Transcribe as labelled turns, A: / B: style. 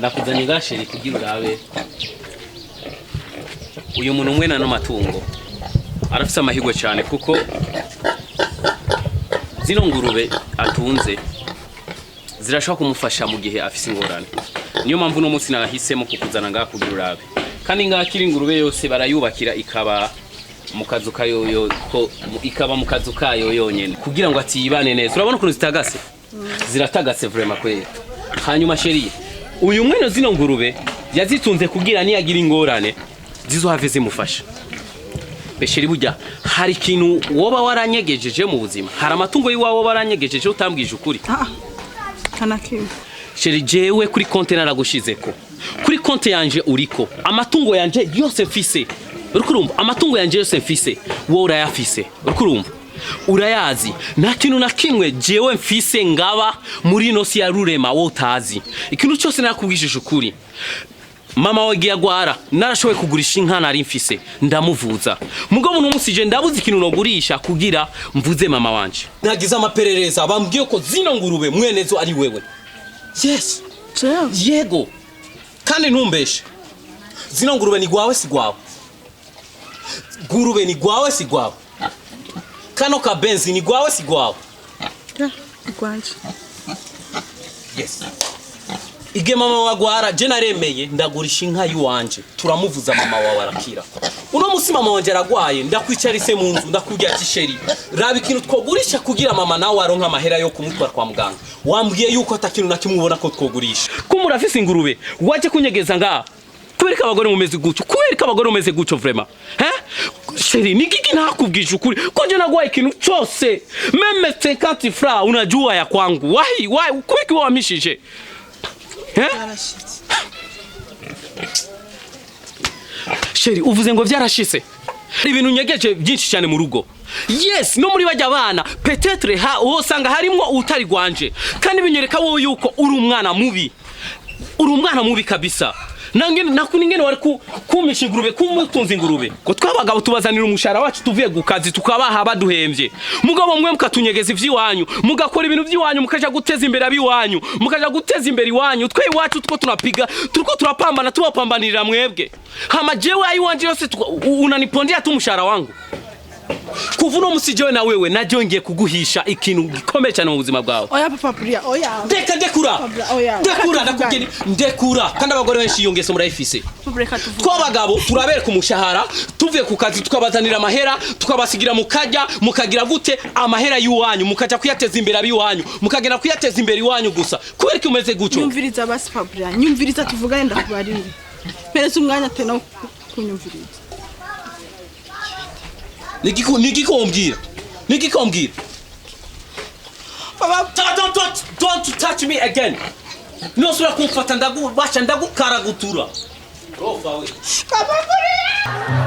A: Nakuzanye nga chéri kugira urabe uyu muntu umwe nano matungo arafise amahirwe cyane, kuko zino ngurube atunze zirashobora kumufasha mu gihe afise ingorane. Niyo mpamvu uno munsi nahisemo kukuzana ngaha kugira urabe. Kandi ngaha kiri ingurube yose barayubakira ikaba mu kazu kayo ko ikaba mu kazu kayo yonyene, kugira ngo atiyibane neza. Urabona ukuntu zitagase, ziratagase vraiment kwera. Hanyuma chéri, uyu mwene zino ngurube yazitunze kugira niyagira ingorane zizohave zimufasha. Be chéri, burya hari ikintu woba waranyegejeje mu buzima? Hari amatungo y'iwawe woba waranyegejeje utambwije ukuri?
B: Ah, nta na kimwe.
A: Chéri, jewe kuri konte naragushizeko, kuri konte yanje uriko amatungo yanje yose mfise. Uriko urumva? Amatungo yanje yose mfise wowe urayafise. Uriko urumva? Urayazi. Nta kintu na kimwe jewe mfise ngaba muri ino si ya rurema wowe utazi. Ikintu cyose narakubwishije ukuri. Mama wagiye agwara, narashoboye kugurisha inka nari mfise ndamuvuza. Mugabo uno munsi je ndabuze ikintu nogurisha kugira mvuze mama wanje. Nagize amaperereza, bambwiye ko zino ngurube mwenezo ari wewe. Yes.
B: Jewe?
A: Yego, kandi ntumbeshe. Zino ngurube ni gwawe, si gwawe? Ngurube ni gwawe, si gwawe? Kano kabenzi ni gwawe, si gwawe?
B: Ya, igwanje.
A: Yes. Igihe mama wagwara, je naremeye ndagurisha inka yiwanje, turamuvuza, mama wawe arakira. Uno musi mama wanje aragwaye, ndakwicarise mu nzu, ndakubwira ati: "Chéri, raba ikintu twogurisha kugira mama nawe aronka amahera yo kumutwara kwa muganga." Wambwiye yuko ata kintu na kimwe ubona ko twogurisha. Kumbe urafise ingurube waje kunyegeza ngaha. Kubera ko abagore mumeze gutyo, kubera ko abagore mumeze gutyo vraiment, hein? Chéri, ni kiki ntakubwije ukuri ko je naguhaye ikintu cyose, même 50 francs unajua ya kwangu? Why, why? Kubera ko wamishije, hein?
B: Yarashitse.
A: Chéri, uvuze ngo vyarashitse. Ibintu nyegeje byinshi cyane mu rugo. Yes, no muri bajya bana peut-être ha usanga harimwo utari gwanje. Kandi binyereka wowe yuko uri umwana mubi, uri umwana mubi kabisa. Nange nakuningene wari kumisha ingurube, kumutunza ingurube, ko twabagabo tubazanira umushahara wacu tuvuye ku kazi, tukabaha baduhembye. Mugabo mwe mukatunyegeza ivy'iwanyu, mugakora ibintu by'iwanyu, mukaja guteza imbere abiwanyu, mukaja guteza imbere iwanyu. Twe iwacu tuko tunapiga, turiko turapambana, tubapambanirira mwebwe. Hama jewe ayiwanje yose unanipondea tu umushahara wangu. Kuva uno musi jewe na wewe naje ngiye kuguhisha ikintu gikomeye cyane mu buzima bwawe.
B: Oya, papa Bria, oya.
A: Ndeka, ndekura.
B: Papa, oya.
A: Ndekura.
B: Reka.
A: Ndakubwira ndekura. Kandi abagore benshi iyo ngeso murayifise.
B: Papa, reka tuvugane.
A: Tw'abagabo turabereka umushahara tuvuye ku kazi, tukabazanira amahera, tukabasigira, mukajya mukagira gute amahera y'iwanyu, mukaja kuyateza imbere ab'iwanyu, mukagenda kuyateza imbere iwanyu gusa. Kubera ko umeze gutyo.
B: Nyumviriza basi, papa Bria, nyumviriza tuvugane, ndakubarira. Mpereza umwanya tena wo kunyumviriza.
A: Nigiko umbwira, nigiko umbwira?
B: Papa.
A: Don't touch me again. Nosubira kumfata ndagubasha ndagukaragutura. Rofa we.
B: Papa Bria.